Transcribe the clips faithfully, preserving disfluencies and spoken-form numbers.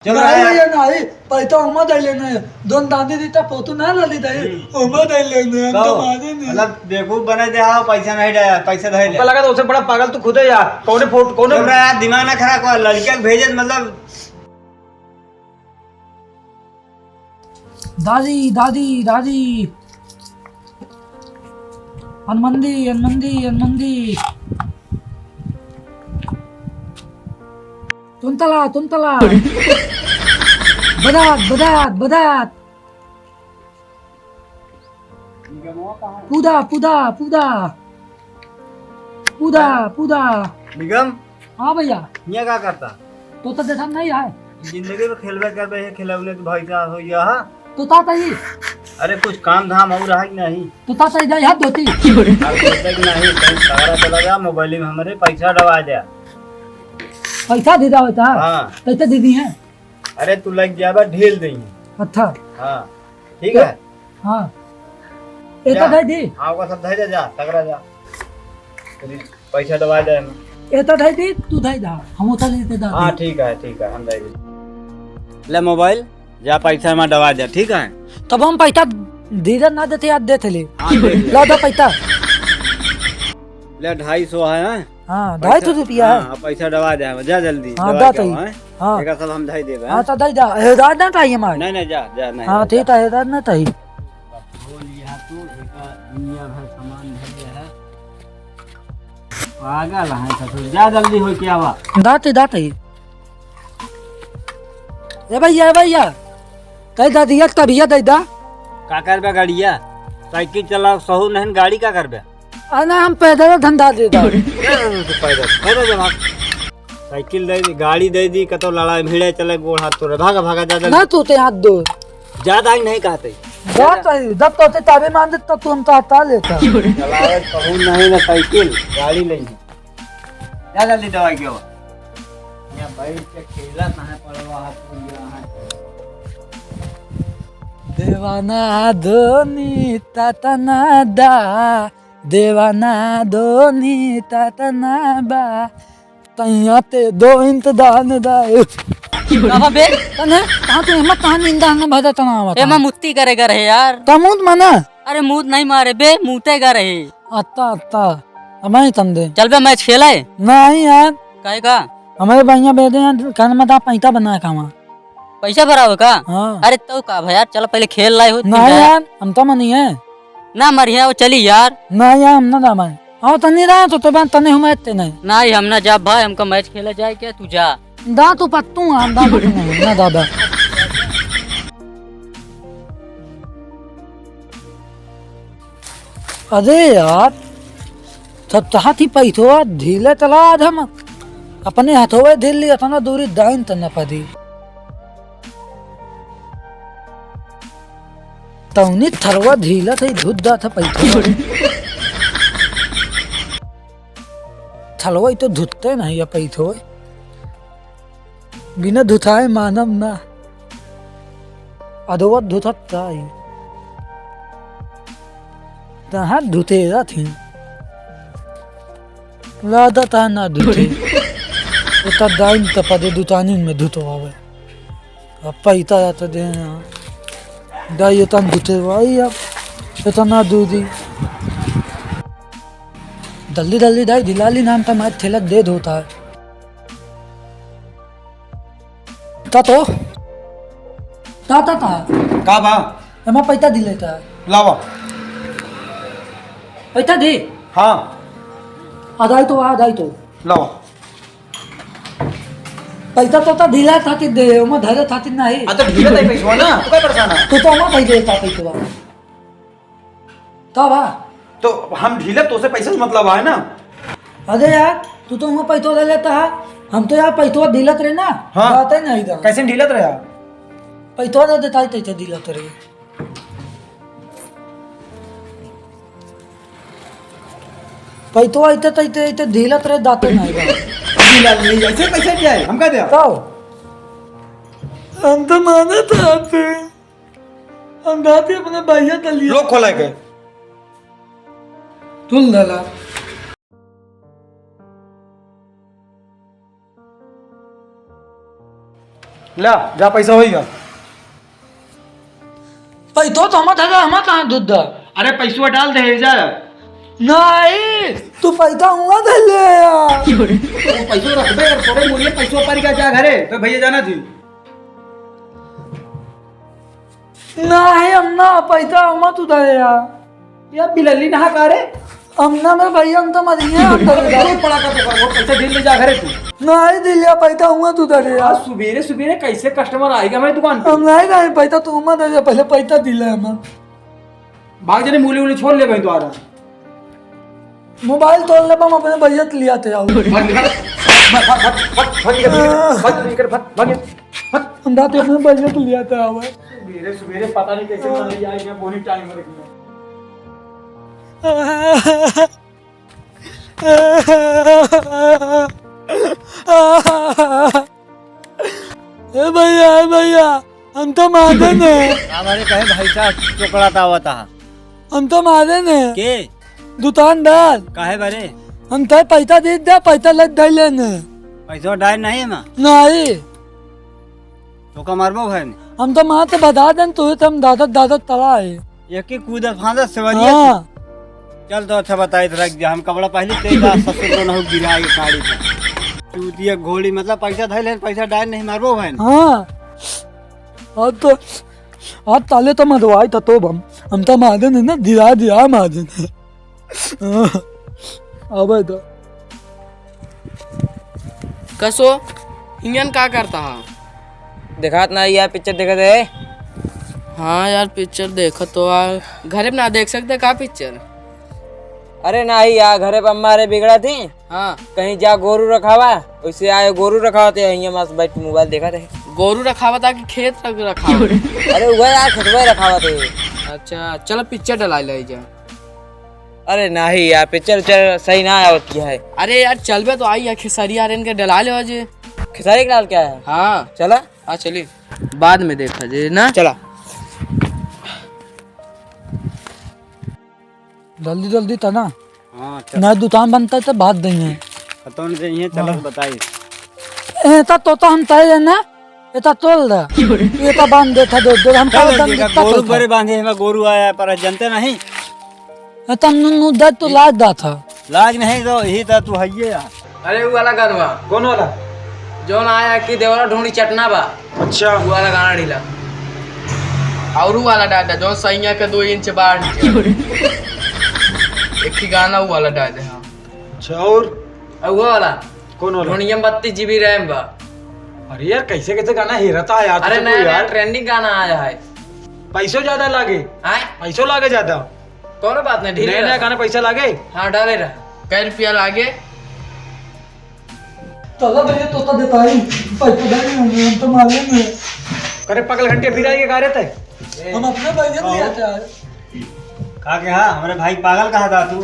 चुप रहा नहीं, यार। ये नहीं, पैसा उमा दे लेना है। दोन दादी दी तो पोतू ना ला दी दे, हम्म। उमा दे लेना है, हम तो कहो, मारे नहीं। मतलब बेवकूफ बने दे, हाँ, पैसा नहीं दे, पैसा दे ले। हमको लगा था उससे बड़ा पागल तू खुद है यार। कौन है फोटो, कौन है? चुप रहा यार, दिमाग ना खराब कर, लड़कियां के भेजे, मतलब। दादी, दादी, दादी। हनुमंदी, हनुमंदी, हनुमंदी। तुंतला, तुंतला। बदात, बदात, बदात। पूदा, पूदा, पूदा। पूदा, पूदा। निगम? हाँ भैया। हियाँ का करता? तोता देखा नहीं है। जिंदगी में खेलबे करबे, ये खेलौले के भाई का हो गया, हाँ? तोता तही। अरे कुछ काम धाम और रहा कि नहीं? तोता तही जाए हाथ धोती। अब तोता कि नहीं, कहीं सहारा चला जा, मोबाइल में हमरे पैसा डबा दे। पैसा दे दे बेटा। हाँ। पैसा दे दी है। अरे तू लग जाबा, ढील दई। अच्छा। हाँ, ठीक तो है। हाँ। एता जा। धई दी। हाँ, ओका सब धई दे, जा, तगड़ा जा। तेरी पैसा दबा दे ना। एता धई दी, तू धई दा। हम उता लेते दा। हाँ, ठीक है, ठीक है, हम धई दी। ले मोबाइल, जा पैसा में दबा दे, ठीक है? तब हम पैसा धीरे ना देते, याद देते ले। हाँ, दे दे। ला दा पैसा। ले, ढाई सौ है, हाँ? हाँ, पैसा, ढाई सौ रुपया है। हाँ, पैसा डबा दे, जा जल्दी, हाँ, डबा दा के तई। आवा, हैं? हाँ। एका सब हम धई देबे, हाँ, हैं? तो दई दा, हेदार ना ताई हमारे। नहीं, नहीं, जा, जा, नहीं, हाँ, जा, ठीक जा। है, हेदार ना ताई। हो लिया तू, एका दुनिया भर सामान धई दे है। पागल है ससुर, जा जल्दी हो के आवा। दा तई, दा तई। ए भैया, ए भैया, कई दा दिया, तबिया दे दा। का करबे गड़िया? साइकिल चला सहू नहीं, गाड़ी का करबे? आ ना, हम पैदल धंधा दे दा। क्या करबे तू पैदल? पैदल जमा। साइकिल दे दी, गाड़ी दे दी, कतो लड़ाई भिड़े चले, गोड़ हाथ तोड़े, भागा, भागा, जा, जा। ना तू ते हाथ दो। ज्यादा ही नहीं कहते। जा तई, जब तोते ताबे मान दे, तब तू हमका हटा लेता। चलावे कहूँ नहीं ना साइकिल, गाड़ी नहीं। जा जल्दी दवाई के हो। यहाँ बैठ के खेला कहाँ पड़वा है तू यहाँ। देवाना धोनी ततना दा, देवाना धोनी ततना बा, तैया ते दो इंत दान दा। बाबा बे, तने, कहाँ तू हिम्मत, कहाँ नींद, हंगा भजा तना आवत ए, है? मैं मुत्ती करे गर है यार। तमूत मना। अरे मूत नहीं मारे बे, मूते गर है। अत्ता, अत्ता, हमारे तंदे। चल बे, मैच खेला है? नहीं यार। काहे का? हमारे भैया बेदे हैं, कहने में दा पैसा बना खावा। पैसा भरावे का? हाँ। अरे तो का भाई यार, चल पहले खेल लाए हो, नहीं यार, हम तो मनी है। ना मरिया, वो चली यार। ना यार, हम ना दामा है। आओ तनी रहा तो, तो बात तने हम आते नहीं। नहीं, हम ना जा भाई, हमका मैच खेला जाए क्या, तू जा। दा तू पत्तू, हम दा मत नहीं, ना दादा। अरे यार, तब तहां थी पैसवा ढीले तला आज हम अपने हथवे ढील ली, अतना दूरी दाइन त न पदी। तौनी थरवा ढीला था, धुत दा था पैसवा। थलवा तो धुतते नहीं है पैसवा। बिना धुताए मानम ना। अदवा धुतत ताई। तहाँ धुतेरा थी। लादा तहाँ ना धुते। एता दाइन त पदे दुतानिन में धुतवावे। अब पैता जाता दे यहाँ। दाई एतन धुतेरवाई अब। एतना दूधी। जल्दी जल्दी दाई ढिलाली नाम का मार ठेला दे धोता है। ता तो? ता, ता, ता। का बा? एमा पैसा दी लेता है। लावा। पैसा दी? हाँ। अदाई तो, अदाई तो। लावा। पैसा तो ता ढीला थाती दे, ओमा धरे थाती नहीं। आ तो ढीला ताई पैसा ना, तू काय परेशान है? तू तो ओमा भाई देता पैसा। का बा? तो हम ढीलत, तोसे पैसा से मतलब है ना? अरे यार, तू तो वहाँ पैसो ले लेता है, हम तो यार पैसो ढीलत रहे ना, हाँ। बात है नहीं था। कैसे ढीलत रहे आप? पैसो दे देता है, तैसे ढीलत रहे। पैसो आते, तैसे, तैसे ढीलत रहे, दाते नहीं बा। ढीला नहीं, ऐसे पैसा क्या है? हम क्या दे? तो? हम तो माने था आपसे। अंदाज ही अपने भैया के लिए। लोग खोला के। तुल दला। ला, जा, पैसा होइगा। पैसो तो हम धरे, हम कहाँ दूध दा? अरे, पैसवा डाल दे, जा। नहीं, तू पैसा हुआ धर ले यार। वो पैसो रखबे कर, तोरे मुड़िए पैसो पर का जा घरे, तो भैया जाना थी। नाही, हम ना, पैसा हम तू धरे यार। या बिलली ना का रे? हम ना, मेरे भैया, हम तो मरिए, हम तो अरे, कोई पड़ा का तो वो पैसा ढील ले जा घरे तू। नाही दिलिया, पैसा हुआ तू धरे यार। आज सुबेरे सुबेरे कैसे customer आएगा हमारी दुकान पे? हम नाही, नाही, पैसा तू मत दे, पहले पैसा दिले हम। भाग जने, मूली वूली छोड़ ले भाई, तो आ रहा। मोबाइल तोड़ ले, हम अपने भैया के लिया थे आओ। भाग, भाग, भाग, निकल, निकल, भाग, भाग, निकल, भाग, भाग, भाग। हम रात अपने भैया के लिया था आओ। सुबेरे, सुबेरे पता नहीं कैसे चले जाए, क्या बोनी टाइम हो रखी है। ए भैया, ए भैया, हम तो मारे ने। हमारे कहे भाई साहब चोकड़ा तावत हा। हम तो मारे ने। के? दुकानदार। काहे बारे? हम तो पैसा दे दे, पैसा लग दे लेने। पैसा डाल नहीं है माँ? नहीं। तो का मारबो भाई ने? हम तो माँ से बता देन, तू तो हम दादा, दादा तला है। एक ही कूदत फांदत से वरिया हाँ। चल तो अच्छा बताई तो रख दिया। हम कपड़ा पहले तेरा ससुर को नहु गिरा के काड़ी था। चूतिया घोड़ी, मतलब पैसा धइले, पैसा डाल नहीं मारबो भाई ने। हाँ। अब तो, अब ताले तो मरवाई था तो हम, हम तो मारे ने ना, दिया, दिया मारे ने। हाँ। अबे तो। कसो, हिंगन का करता हा? देखात ना यार, पिक्चर देखत है। हाँ यार, पिक्चर देखत तो आ, घरे पे ना देख सकते का पिक्चर? अरे नाही यार, घरे पे अम्मा रे बिगड़ा थी। हाँ। कहीं जा गोरू रखावा, वैसे आए गोरू रखावा तो यहाँ मस्त बैठ के मोबाइल देखत है। गोरू रखावा था कि खेत रख रखावा? अरे वह यार, खेतवा रखावा थे। अच्छा, चलो पिक्चर डला ले जा। अरे नाही यार, पिक्चर उच्चर सही ना आवत की है। अरे यार, चलबे तो आई यार, खेसारी यार इनके डला ले जे। खेसारी के लाल क्या है? हाँ। चला। हाँ, चली। बाद में देखा जे ना। चला। जल्दी, जल्दी तना। हाँ, चल। ना दुकान बनता है तो बात देंगे। खतौन से ये चलत हाँ। बताई। ए, ता तो, तो हम तय है ना। एता तोल दा। एता बांध देता दो, दो हम चल, काला दम ये का दिखता गोरू तोलता। बरे बांधे, एमा गोरू आया, पर जनते नहीं। एता नु, नु दे तो लाज दा था। लाज नहीं तो, यही तो तू हइये यार। अरे, वो वाला गानवा। कौन वाला? जौन आया कि देवरा ढूंढी चटना बा। अच्छा। वो वाला गाना ढीला। और वो वाला डाल दा, जौन सैया के दो इंच बाढ़ के। एक ही गाना वो वाला डाल दे, हाँ। अच्छा, और? और वो वाला। कौन वाला? ढोनिया में बत्तीस GB RAM बा। अरे यार, कैसे कैसे गाना हेरता है यार, अरे तुझे नया कोई नया यार? Trending गाना आया है। पैसो ज्यादा लागे? आय? पैसो लागे ज्यादा? कौनो बात नहीं, ढीले नया नया रहा। गाना पैसा लागे? हाँ, डाले रहा। कै रुपया लागे? तोला भैया तोता देता ही, पैसा दे नहीं होंगे, हम तो मालूम है। करे पागल घंटे फिर आएंगे, कहाँ रहता है? हम अपने भैया ले आते हैं। का के हाँ, हमरे भाई पागल कहा था तू?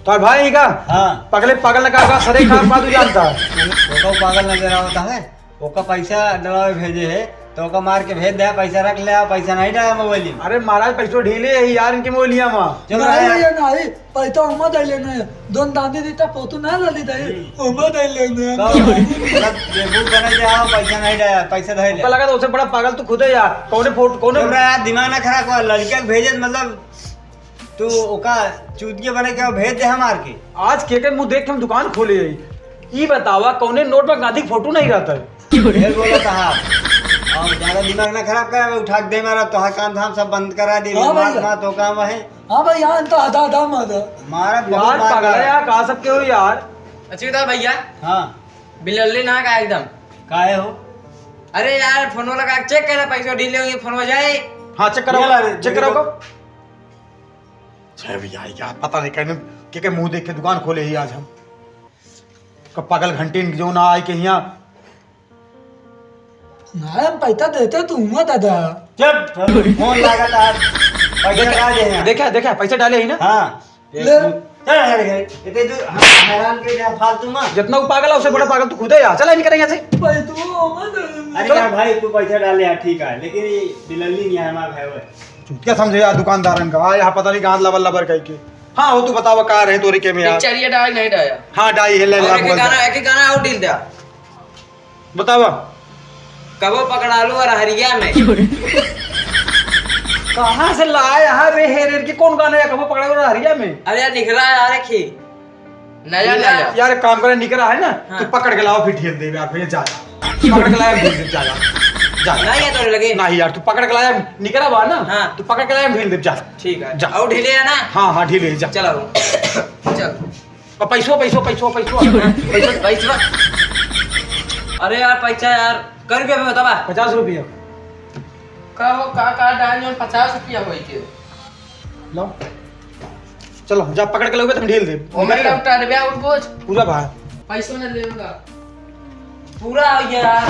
तोर भाई ही का? हाँ। पगले पागल न का, का सरे खा पा तू जानता। ओका पागल नजर आवता है, ओका पैसा डलावे भेजे है, तो ओका मार के भेज दे, पैसा रख ले, पैसा नहीं डाला मोबाइल में। अरे महाराज, पैसो ढीले है यार इनके मोबाइलिया में। चल रहा नहीं है। भैया, नहीं, पैसा हम दे लेने, दोन दादी दी तो पोतू ना लली दे, हम दे लेने। तो मतलब बेवकूफ बने जा, पैसा नहीं डाला, पैसा धर ले। लगा तो उससे बड़ा पागल तू खुद है यार, कौन फोटो, कौन चल रहा है, दिमाग ना खराब कर, लड़किया के भेजे मतलब तू ओका चूतिया बने के भेज दे हमार के। आज के के मुंह देख के हम दुकान खोले हई। ई बतावा कौने नोट में गांधी के फोटो नहीं रहता है? ढेर बोला साहब। और ज्यादा दिमाग ना खराब कर, मैं उठा के दे मारा, तोहार काम धाम सब बंद करा दे। हाँ मार भैया। मार तो काम है। हाँ भाई, यहाँ तो आधा आधा मारा। मारा बहुत यार मार पगला मारा। यार, कहा सबके हो यार। अच्छी बता भैया। हाँ। बिलल्ली ना का एकदम। काहे हो? अरे यार, फोन लगा के चेक करे, पैसा ढीले होंगे, फोन जाए। हाँ, चेक कराओ, ये ला रे, चेक कराओ देखो। को। छह भैया, यार, पता नहीं कहने के, के मुंह देख के दुकान खोले ही आज हम। कब पागल घंटी जो ना आए के यहाँ। ना, हम पैसा देते तू हुआ दादा। चुप, फोन लागत आज। पैसा देखा, डाले हैं। देखा, देखा, पैसा डाले ही ना? हाँ। ले। चल, हट गए। इतने दूर हम हैरान के जा फालतू में। जितना वो पागल है, उससे बड़ा पागल तू खुद है यार। चला, नहीं करेंगे ऐसे। भाई, तू मत। अरे चलो। यार भाई, तू पैसा डाल ले यार, ठीक है, लेकिन ये बिलल्ली नहीं है, हमारा भाई है। क्या समझे यार दुकानदारन का? आ, यहाँ पता नहीं कहाँ लबर लबर कह के। हाँ, वो तू बतावा का रहे तोरी के में यार। पिक्चरिया डाई नहीं डाया। हाँ, डाई है, ले और ला, एक बोल गाना, दे। एक गाना और डील दे। बतावा। कबो पकड़ालू अरहरिया में। कहाँ से लाया है बे हेर हेर के? कौन गाना है कबो पकड़ालू अरहरिया में? अरे यार, निकला यार, रखी। नया, नया। यार, एक काम करे, निकरा है ना, हाँ। तू पकड़ के लावा, फिर ढील देबे यार, भैया, जा। पकड़ के लाया, ढील देबे, जा, जा। जा। नहीं है तोरे लगे। नहीं यार, तू पकड़ के लाया, निकरा बा ना, हाँ। तू पकड़ के लाया, ढील देबे, जा। ठीक है। जा। और ढीले है ना? हाँ, हाँ, ढीले, जा। चलो। चल। और पैसो, पैसो, पैसो, पैसो। पैसो, पैसो। अरे यार, पैसा यार, कै रुपया में बतावा? पचास रुपया। का हो, का, का डाल, जौन पचास रुपया होई के? लो। चलो, जा पकड़ के लोगे, तुम ढील दे। ओमे लौटा देबे, और कुछ? पूरा भाई। पैसो न लेगा। पूरा हो गया यार।